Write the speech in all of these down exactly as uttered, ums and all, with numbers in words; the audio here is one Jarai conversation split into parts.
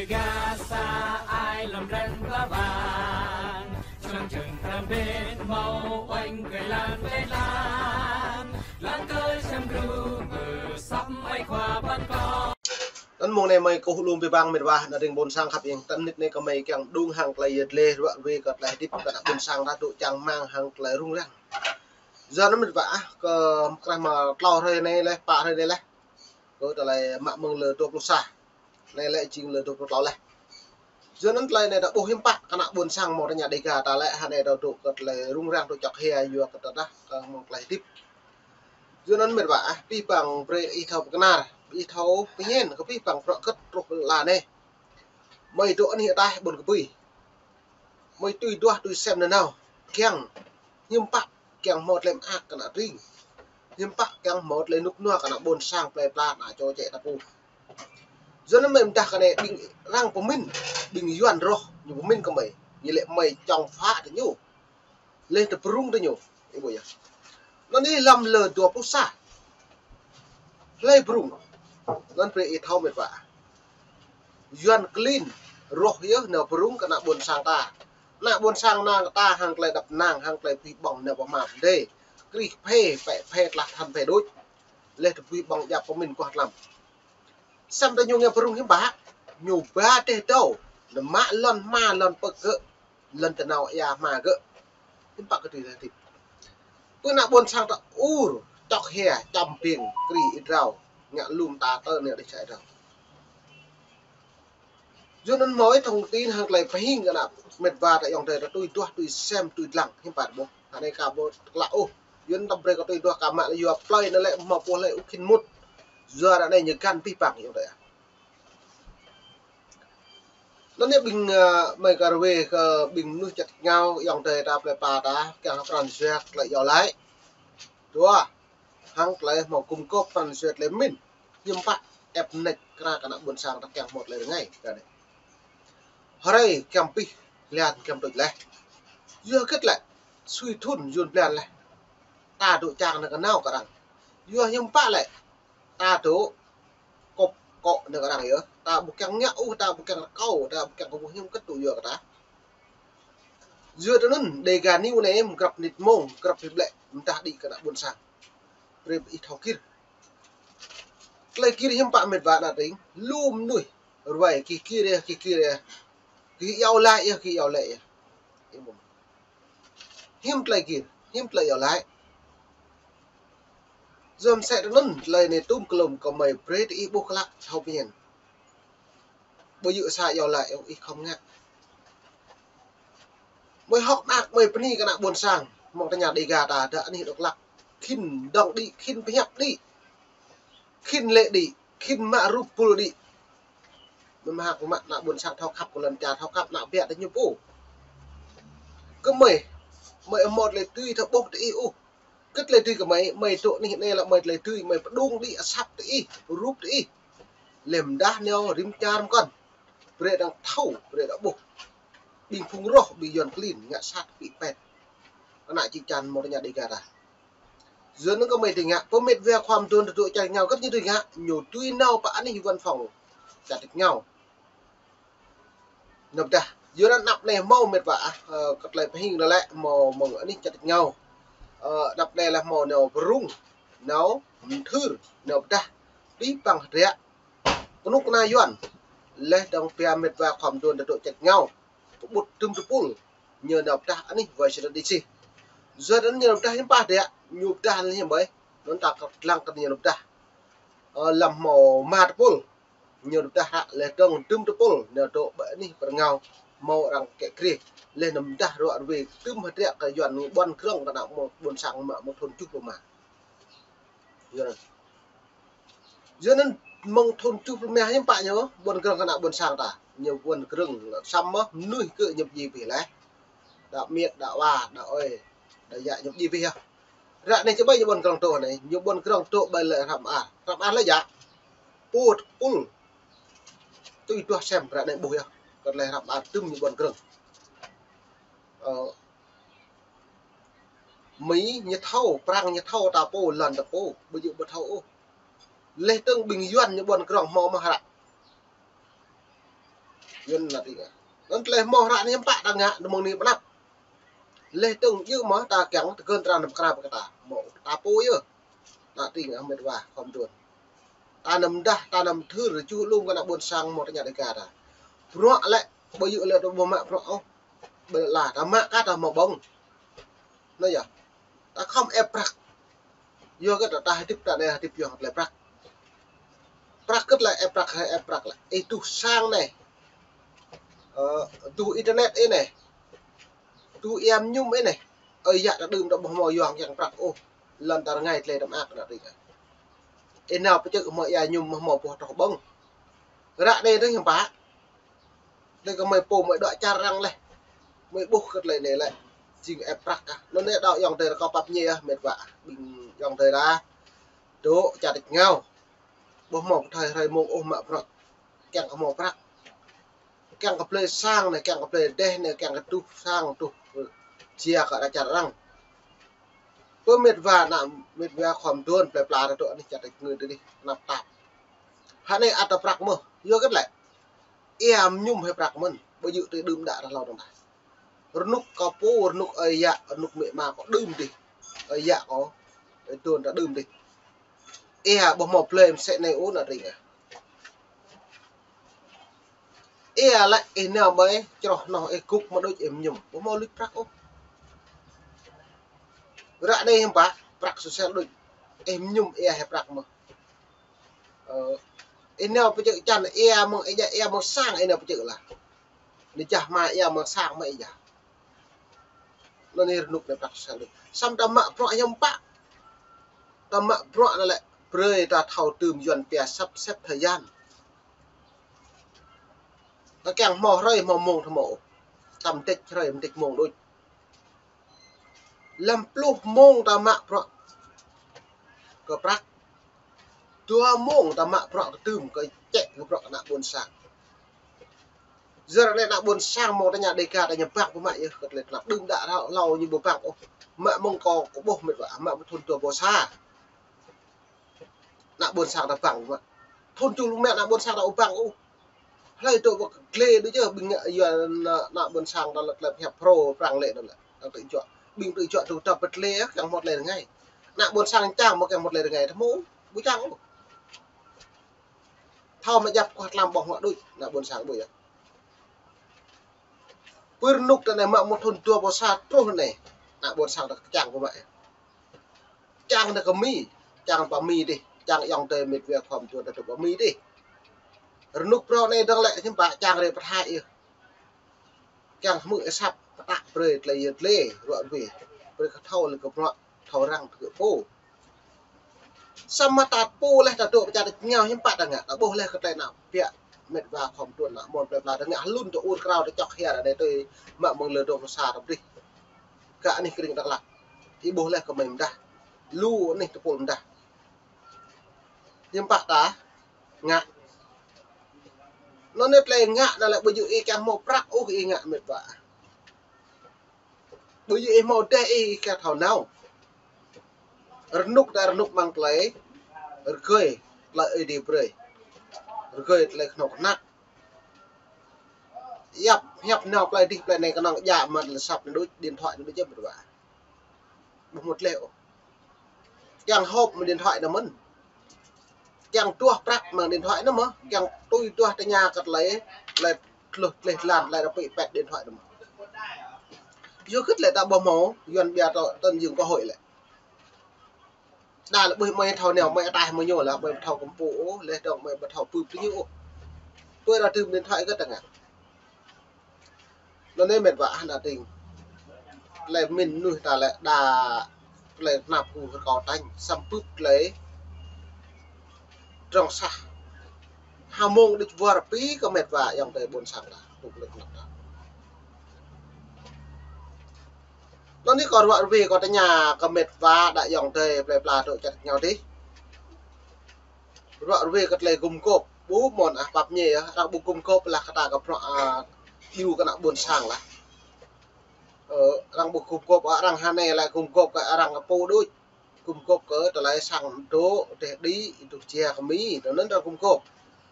Gasa ai lăm răng ba bang, săng chăng răng bên mâu oanh kơi lan kơi lan, lan kơi sem gru mơ sắm ai khua ban kơ. Anŭn mông anai mơi kơkuh lŏm abih bang mĕt wa, ană tring ƀôn sang khăp ing, tơnit anai kơ mơi kiăng đung hăng tơlơi yơh lĕ ruă ruê kơ tơlơi hơdip kơ ană ƀôn sang ta dŏ čang rơmang hăng tơlơi rŭng răng. Yua anŭn mĕt wa ah, kơ krah mă klâo hrơi anai lĕ, pă hrơi anai lĕ. Kơ tơlơi mă mơ̆ng lơ dua pluh sa. Anai lĕ jing lơ dua pluh klâo lĕ. Yua anŭn tơlơi anai ta ƀuh hiư̆m pă kơ ană ƀôn sang mơ̆ng tơña Dega ta lĕ, hơnai ta dŏ kơ tơlơi rŭng răng dŏ čŏk hia yua kơ tơdah kơ mơ̆ng tơlơi hơdip. Yua anŭn mĕt wa ah, abih bang brơi ih thâo pơkơnar, ih thâo pơñen kơ abih bang prŏ kơ̆t truh kơ lăn anai. Mơi dŏ anih ataih ƀôn kơbui. Mơi tui duah tui sem nanao. Kiăng hiư̆m pă kiăng hmâo tơlơi mơak kơ ană tring. Hiư̆m pă kiăng hmâo tơlơi rơnŭk rơnua kơ ană ƀôn sang plơi pla ană čô čĕ ta pô. Yua anŭn mơi pơdah kơ anai ƀing arăng pơmĭn, ƀing Yuan rŏh ñu pơmĭn kơ mơi. Ñu lĕ mơi čŏng phă tơ ñu. Lĕ tơ prŭng tơ ñu. Ih ƀuh yơh. Anŭn ih lăm lơ dua pluh sa. Hlơi prŭng. Anŭn brơi ih thâo mĕt wa. Yuan klin rŏh yơh nao prŭng kơ ană ƀôn sang ta. Ană ƀôn sang ană ta hăng tơlơi đăp năng hăng tơlơi pui ƀơ̆ng nao pơmă pơdai. Krih phê, pĕ phê, tlah than phê đôč. Lĕ tơ pui ƀơ̆ng djăp pơmĭn kuah tlam. Sem tơ ñu ngă prŭng hiư̆m pă. Ñu ba teh dâo. Nao mă lŏn hma lŏn pơ̆k gơ̆. Lŏn tơnao ia hma gơ̆. Hiư̆m pă kơ tui tơlơi hơdip. Pơ ană ƀôn sang ta ur, čŏk hia, čăm ƀing, kri ih drao. Ngă lum ta tơ anai đih čai drao. Yua anŭn mơi thông tin hăng tơlơi pơhing kơ ană mĕt wa ta ayŏng adơi ta tui duah, tui sem, tui dlăng, hiư̆m pă ƀuh. Anai ka ƀuh klă ôh. Yua anŭn ta brơi kơ tui duah ka mă lĕ yua plơi anŭn lĕ mă ƀuh lĕ ŭ khĭn mŭt. Yua anŭn anai ñu găn abih bang ayŏng adơi ah. Anŭn anai ƀing, ơ, mơi kơ ruai kơ ƀing mơnuih čăt ngao ayŏng adơi ta plơi pla ta, kiăng pran jua tơlơi iâu laĭ. Dua, hăng tơlơi hmâo gum gôp pran jua tơlơi pơmĭn. Hiư̆m pă ĕp mơneč kơ ană ƀôn sang ta kiăng hmâo tơlơi rơngai kơ anai. Hrơi kiăng pih, blan kiăng tuč laih. Yua hơget lĕ, sui thŭn yun blan laih. Ta dŏ čang nao kơ nao kơ arăng. Yua hiư̆m pă lĕ, ta dŏ kŏp kŏ nao kơ arăng yơh. Ta ƀu kiăng ngă ôh, ta ƀu kiăng rơkâo, ta ƀu kiăng kơ ƀuh hiư̆m kơ tŭ yua kơ ta. Yua tơ anŭn, Dega News anai mơ̆ng grăp mơnit mông, grăp hrơi ƀlĕ, pơdah đĭ kơ ană ƀôn sang. Brơi ih thâo gir. Tơlơi gir hiư̆m pă mĕt wa ană tring, lu mơnuih ruai gir gir yơh, gir gir yơh. Gir iâu laĭ yơh, gir iâu laĭ yơh. Hiư̆m tơlơi gir, hiư̆m tơlơi iâu laĭ. Yua mơsĕ tơ anŭn, tơlơi anai tum kơlom kơ mơi brơi tơ ih ƀuh klă, thâo pơñen. Ƀu djơ̆ sa iâu laĭ ôh ih khŏm ngă. Mơi hơ̆k mơak mơi bơni kơ ană ƀôn sang, mơ̆ng tơña Dega ta, đa anih dŏ klă. Khĭn dŏng đĭ, khĭn pơhiăp đĭ. Khĭn lĕ đĭ, khĭn mă rup pul đĭ. Mơi mơak mă ană ƀôn sang thâo khăp kơ lŏn čar, thâo khăp ană biă tơ ñu pô. Kơ mơi, mơi hmâo tơlơi tui thâo ƀuh tơ ih ôh. Kơ tơlơi tui kơ mơi, mơi dŏ anih anai lĕ mơi tơlơi tui, mơi pơdŏng đĭ asăp tơ ih, rup tơ ih. Lĕ mơdah nao rĭm čar mơkŏn. Brơi arăng thâo, brơi arăng ƀuh. Ƀing phung rŏh, ƀing Yuan klin, ngă sat kơ pĭ pet. Ană čư̆ čan mơ̆ng tơña Dega ta. Yua anŭn kơ mơi tơ ngă, pơmĕt wa khua mơdôn ta dŏ čar ngao kơ ñu tơ ngă, ñu tui nao pơ anih văn phòng. Čar tơ̆k ngao. Nao pơdah. Yua anŭn anăp anai hmâo mĕt wa ah, ơ, kơ tơlơi pơhing anŭn lĕ hmâo mơ̆ng anih čar tơ̆k ngao. Ơ, anăp anai lĕ hmâo nao prŭng, nao mơthưr, nao pơdah. Abih bang hơdră. Kơnuk kơna Yuan. Lĕ dŏng pia mĕt wa khua mơdôn ta dŏ čar tơ̆k ngao. Pơƀut tŭm tơpul. Ñu nao pơdah anih Washington D C. Yua anŭn ñu nao pơdah hiư̆m pă hơdră, ñu pơdah lĕ hiư̆m ƀơi. Anŭn ta kơ lăng kơ ñu nao pơdah. Ơ, lăm hmâo ma tơpul. Ñu pơdah hră lĕ dŏng tŭm tơpul, ñu dŏ ƀơi anih pơ rơngao, hmâo arăng kĕ krê. Lĕ ñu pơdah ruă ruê tŭm hơdră kơ Yuan ƀuăn krŏng kơ ană ƀôn sang mă mơ̆ng thŭn tơjuh pluh rơma. Yua anŭn. Yua anŭn mơ̆ng thŭn tơjuh pluh rơma hiư̆m pă ñu, ƀuăn krŏng kơ ană ƀôn sang ta. Ñu ƀuăn krŏng, samơ̆ mơnuih kơ ñu pơdjai pih laih. Đa miêt, đa wa, đa ơi, đa yă ñu pơdjai pih yơh. Ră anai čơƀai ñu ƀuăn krŏng dŏ anai, ñu ƀuăn krŏng dŏ ƀơi lĕ hră mơar. Hră mơar lĕ yă. Pô tơpul. Tui duah sem ră anai ƀuh yơh. Kơ tơlơi hră mơar tŭm ñu ƀuăn krŏng. Ơ, Mi ñu thâo, Prăng ñu thâo ta pô, lŏn ta pô, ƀu djơ̆ ƀu thâo ôh. Lĕ tơ̆ng ƀing Yuan ñu ƀuăn krŏng hmâo mơ̆ hră. Yuan ană tring ah. Anŭn tơlơi hmâo hră anai hiư̆m pă ta ngă, anŭn mơ̆ng anai pơanăp. Laih dơ̆ng djơ̆ mơ̆ ta kiăng tơgŭn tơdrăn pơkra pơkă ta. Hmâo ta pô yơh. Ană tring ah, met wa khua mơduôn. Ta anăm mơdah, ta anăm mơthưr, čuh lum kơ ană ƀôn sang hmâo tơña Dêga ta. Bruă lĕ, ƀu djơ̆ lĕ ta ƀu mă bruă ôh. Ƀơi lăp ta mă kah ta hmâo ƀơ̆ng. Anai yơh. Ta khŏm ĕp prăk. Yua kơ ta, ta hơdip ta anai hơdip yua kơ tơlơi prăk. Prăk kơ tơlơi ĕp prăk, ĕp prăk lĕ. Ih tuh sang anai. Ơ, tuh internet ih anai. Tuh ia mơñum ih anai. Ơi yă ta đưm ta ƀu hmâo yua kiăng prăk ôh. Lŏn ta rơngai tơlơi ta mơak ană tring ah. Ih nao pơčơ̆ hmâo ia mơñum hmâo boh troh ƀơ̆ng. Ră anai tơ hiư̆m pă. Anai kơ mơi pô mơi đuaĭ čar arăng laih. Mơi ƀuh kơ tơlơi anai lĕ. Jing ĕp prăk ah. Anŭn anai đaŏ ayŏng adơi rơkâo pap ñe ah, met wa. Ƀing ayŏng adơi ta. Dŏ čar tač rơngiao. Ƀu hmâo pơthơi hrơi mông ôh mă bruă. Kiăng kơ hmâo prăk. Kiăng kơ blơi sang anai, kiăng kơ blơi rơdêh anai, kiăng kơ tuh sang, tuh jia kơ đa čar arăng. Pơ met wa ană, met wa khua mơduôn, plơi pla ta dŏ anih čar tač rơngiao tơdih, tơnap tap. Hă anai ăt ta prăk mơ̆n, yua kơ tơlơi. Ia mơñum hĭ prăk mơ̆n, ƀu djơ̆ tui đưm đă ta hlâo dơ̆ng tah. Rơnŭk kơ pô, rơnŭk ơi yă, rơnŭk amĭ ama kâo đưm dih. Ơi yă kâo, ơi adon ta đưm dih. Ia ƀu hmâo blơi mơsĕ anai ôh ană tring ah. Ia lĕ ih nao ƀơi čroh noh ih gŭk mă đôč ih mơñum. Ƀu hmâo luč prăk ôh. Ră anai hiư̆m pă, prăk sôsel đôč. Ih mơñum ia hĭ prăk mơ̆n. Ơ, ih nao pơčơ̆ čan ia mơ̆ng ih djă ia mơ̆ng sang ih nao pơčơ̆ lah. Anai jah mă ia mơ̆ng sang mă ih djă. Anŭn anai rơnŭk anai prăk sôsel đôč. Samơ̆ ta mă bruă hiư̆m pă. Ta mă bruă anai lĕ brơi ta thâo tơm Yuan pia sắp xếp thời gian. Ta kiăng hmâo hrơi hmâo mông ta hmâo. Ta mơdĕč hrơi mơdĕč mông đôč. Lăm pluh mông ta mă bruă kơ prăk. Dua mông ta mă bruă kơ tơm kơ čĕ kơ bruă kơ ană ƀôn sang. Yua anai ană ƀôn sang hmâo tơña Dêga ta ñu bang pơmă yơh kơ tơlơi tơnap đưm đă hlâo, hlâo ñu ƀu bang ôh. Mă mơ̆ng kâo kơ ƀuh met wa, mă mơ̆ng thun dua rơbâo sa. Ană ƀôn sang ta bang mă. Thun čul mă ană ƀôn sang ta ƀu bang ôh. Hlơi dŏ ƀơi glai đôč yơh, ƀing ngă yua ană, ană ƀôn sang ta lăt lĕ hiăp pro prang lĕ anŭn lĕ. Anŭn tơjuă. Ƀing tơjuă tŭ tăp pơtlê, kiăng hmâo tơlơi rơngai. Ană ƀôn sang čang mơ̆ kiăng hmâo tơlơi rơngai, tơhmô, ƀu čang ôh. Thâo mă djăp kuah tlam ƀơ̆ng huă đôč, ană ƀôn sang ƀu yơh. Pơ rơnŭk ta anai mă mơ̆ng thun dua rơbâo sa truh anai, ană ƀôn sang ta čang pơmă. Čang ta kơ Mi, čang pơ Mi dih, čang ayŏng adơi met wa khua mơduôn ta dŏ pơ Mi dih. Rơnŭk phrâo anai dơ̆ng lĕ hiư̆m pă čang rai pơthai yơh. Kiăng hmư̆ asăp pơtă brơi tơlơi yơh tơlơi ruă ruê. Brơi kơ thâo lĕ kơ bruă thâo răng tơ kơ pô. Samơ̆ ta pô laih ta dŏ pơ čar tač rơngiao hiư̆m pă ta ngă. Ta ƀuh laih kơ tơlơi ană biă met wa khua mơduôn ană mơ̆n plơi pla ta ngă hlŭn ta ur krao ta čŏk hia anai tui mă mơ̆ng lơ dŏ sa ta brih. Kơ anih kơring Dak Lak. Ih ƀuh laih kơ mơi mơdah. Lu anih tơpul mơdah. Hiư̆m pă ta ngă. Anŭn anai tơlơi ngă anŭn lĕ ƀu djơ̆ ih kiăng hmâo prăk ôh ih ngă met wa. Ƀu djơ̆ ih hmâo rơdêh ih kiăng thâo nao. Rơnŭk ta rơnŭk mơ̆ng tơlơi rơgơi, tơlơi Ơi Adai brơi. Rơgơi tơlơi kơnuk kơna. Yap, hiăp nao plơi dih plơi anai kơnơ̆ng djă mă tơlơi asăp anai đôč, điện thoại anai đôč yơh met wa. Ƀu hmâo tơlơi ôh. Kiăng họp mă điện thoại anŭn mơ̆n. Kiăng duah prăk mă điện thoại anŭn mơ̆n. Kiăng tui duah tơña kơ tơlơi, tơlơi tluh tơlơi tơlan, tơlơi rơpĭ pĕt điện thoại anŭn mơ̆n. Yua kơ tơlơi ta ƀu hmâo, Yuan ƀiă ta tơ̆n jing cơ hội lĕ. Đa lĕ ƀuh mơi thâo nao, mơi ataih mơi ñu lah, mơi ƀu thâo kơmpŭ ôh, laih dơ̆ng mơi ƀu thâo pưp tơ ñu ôh. Tui ta tơm điện thoại kơ ta ngă. Anŭn anai met wa ană tring. Tơlơi pơmĭn mơnuih ta lĕ đa tơlơi tơnap kơ rơkâo tañ, samơ̆ pưp tơlơi trong sah. Ha mông đôč war pi kơ met wa ayŏng adơi ƀôn sang ta, tŭ tơlơi tơnap ta. Anŭn anai kâo ruă ruê kâo tơña kơ met wa đa ayŏng adơi plơi pla dŏ čar tač rơngiao dih. Ruă ruê kơ tơlơi gum gôp. Ƀu mơ̆n ah pap ñe yơh, arăng ƀu gum gôp lah kơ ta kơ bruă, a, iâu kơ ană ƀôn sang lah. Ơ, arăng ƀu gum gôp, arăng hơnai lĕ gum gôp kơ arăng kơ pô đôč. Gum gôp kơ tơlơi sang dŏ, rơdêh đĭ, ih tuh jia kơ Mi, tui anŭn arăng gum gôp.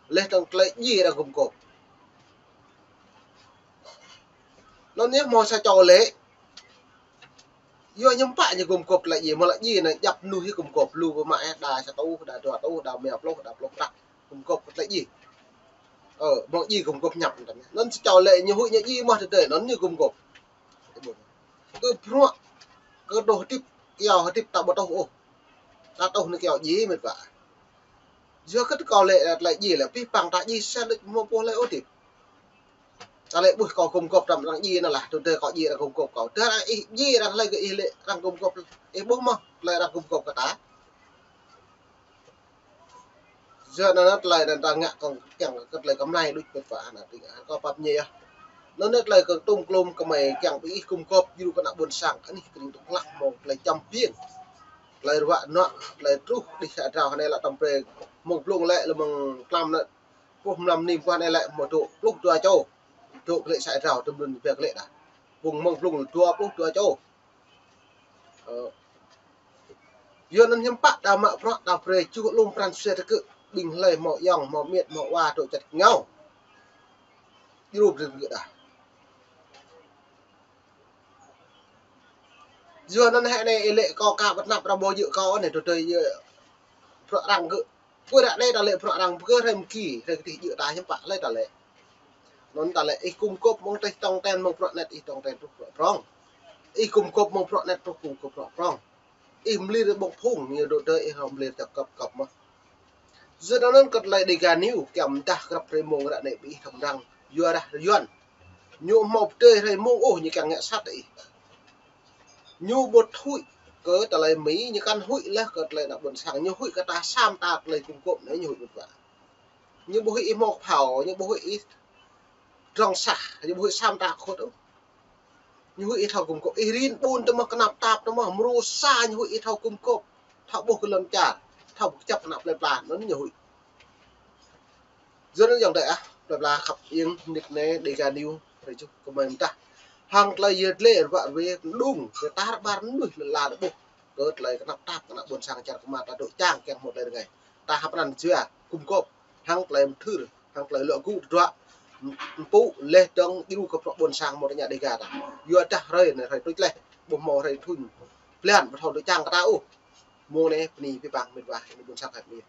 Laih dơ̆ng tơlơi djai arăng gum gôp. Anŭn yơh hmâo sa čô lĕ. Yua hiư̆m pă ñu gum gôp tơlơi djai, mơ̆ tơlơi djai anai djăp mơnuih gum gôp, lu pơmă ĕh, đa sa rơtuh, đa dua rơtuh, đa rơma pluh, đa pluh rơtuh, gum gôp kơ tơlơi djai. Ơ, mơ̆ djai gum gôp ñăp tơm. Anŭn sa čô lĕ ñu huĭ ñu djai mơ̆ tơdơi, anŭn ñu gum gôp. Kơ bruă, kơ đôč hơdip, kiao hơdip ta ƀu tuh ôh. Ta tuh anai kiao djai mĕt wa. Yua kơ kâo lĕ, tơlơi djai lĕ, pih păng ta djai sa đôč mơ̆ ƀuh lĕ ôh hơdip. Ta lĕ ƀuh kâo gum gôp tơm arăng djai anŭn lah, tơdơi kâo djai arăng gum gôp kâo. Tơdah ih djai arăng hlơi kơ ih lĕ arăng gum gôp, ih ƀuh mơ̆ tơlơi arăng gum gôp kơ ta. Yua anŭn tơlơi anŭn ta ngă kơ kiăng kơ tơlơi kơmlai đôč mĕt wa anŭn tơlơi kâo pap ñe yơh. Anŭn tơlơi kơ tŭm klum kơmơi kiăng ƀing ih gum gôp djru kơ ană ƀôn sang, anih kơ ring tŭk lăk mơ̆ng tơlơi čăm piêng. Tơlơi ruă nuă, tơlơi truh đih sa drao anai lăi tơm brơi mơ̆ng blung lĕ lĕ mơ̆ng tlam anŭn. Pluh mlam nim pơh anai lĕ hmâo dŏ pluh dua čô. Dŏ glaĭ sa drao tơm đun biă glaĭ đa. Phung mơ̆ng blung dua pluh dua čô. Ơ. Yua anŭn hiư̆m pă đa mă bruă đa brơi čuh lŏm pran sua tơkơ ƀing hlơi hmâo ayŏng, hmâo met, hmâo wa dŏ čăt ngao. Djru brơi gơ̆ đa. Yua anŭn hĕ anai ih lĕ kâo ka ƀu tơnap ră ƀu djơ̆ kâo anai tơdơi djơ̆ bruă arăng gơ̆. Pơ ră anai ta lĕ bruă arăng pơkơ hrơi mơki, hrơi kơdih djơ̆ ta hiư̆m pă lĕ ta lĕ. Anŭn ta lĕ ih gum gôp mơ̆ng tơlơi tong ten mơ̆ng bruă anet ih tong ten truh bruă prŏng. Ih gum gôp mơ̆ng bruă anet truh gum gôp bruă prŏng. Ih mơlir ƀơ̆ng phung, ñu dŏ tơdơi ih hŏ mơlir tơkŏp kŏp mơ̆. Yua anŭn kơ tơlơi Dega News kiăng mơdah grăp hrơi mông ră anai ƀing ih thâo mơdrăng. Yua dah Yuan. Ñu hmâo pơdơi hrơi mông ôh ñu kiăng ngă sat ih. Ñu ƀu huĭ kơ tơlơi Mi, ñu kăn huĭ leh kơ tơlơi ană ƀôn sang, ñu huĭ kơ ta sa mơta tơlơi gum gôp anai ñu huĭ mơ̆n wa. Ñu ƀu huĭ ih hmâo phao, ñu ƀu huĭ ih drŏng sah, ñu ƀu huĭ sa mơta kơkuh ôh. Ñu huĭ ih thâo gum gôp, ih rin ƀun tơmơ̆ kơnăp tap tơmơ̆, mrô sa ñu huĭ ih thâo gum gôp, thâo ƀuh kơ lŏn čar, thâo kơjăp ană plơi pla, anŭn ñu huĭ. Yua anŭn ayŏng adơi ah, plơi pla khăp iêng, nik anai Dega News, hrơi čuh kơmơi mơdah. Hăng tơlơi yơh dlê ruă ruê, mơđung, kơ tar ƀar mơnuih lĕ la đa ƀuh. Kơ tơlơi kơnăp tap, kơ ană ƀôn sang čar kơmă ta dŏ čang kiăng hmâo tơlơi rơngai. Ta hăp anăn yua, gum gôp, hăng tơlơi mơthưr, hăng tơlơi lŏ gŭ tơdruă, mpŭ, leh dơ̆ng, djru kơ bruă ƀôn sang hmâo tơña Dega ta. Yua dah hrơi anai hrơi tuč leh, ƀu hmâo hrơi thun. Blan, ƀu thâo dŏ čang kơ ta ôh. Mông anai, bơni abih bang mĕt wa, ană ƀôn sang khăp iêng.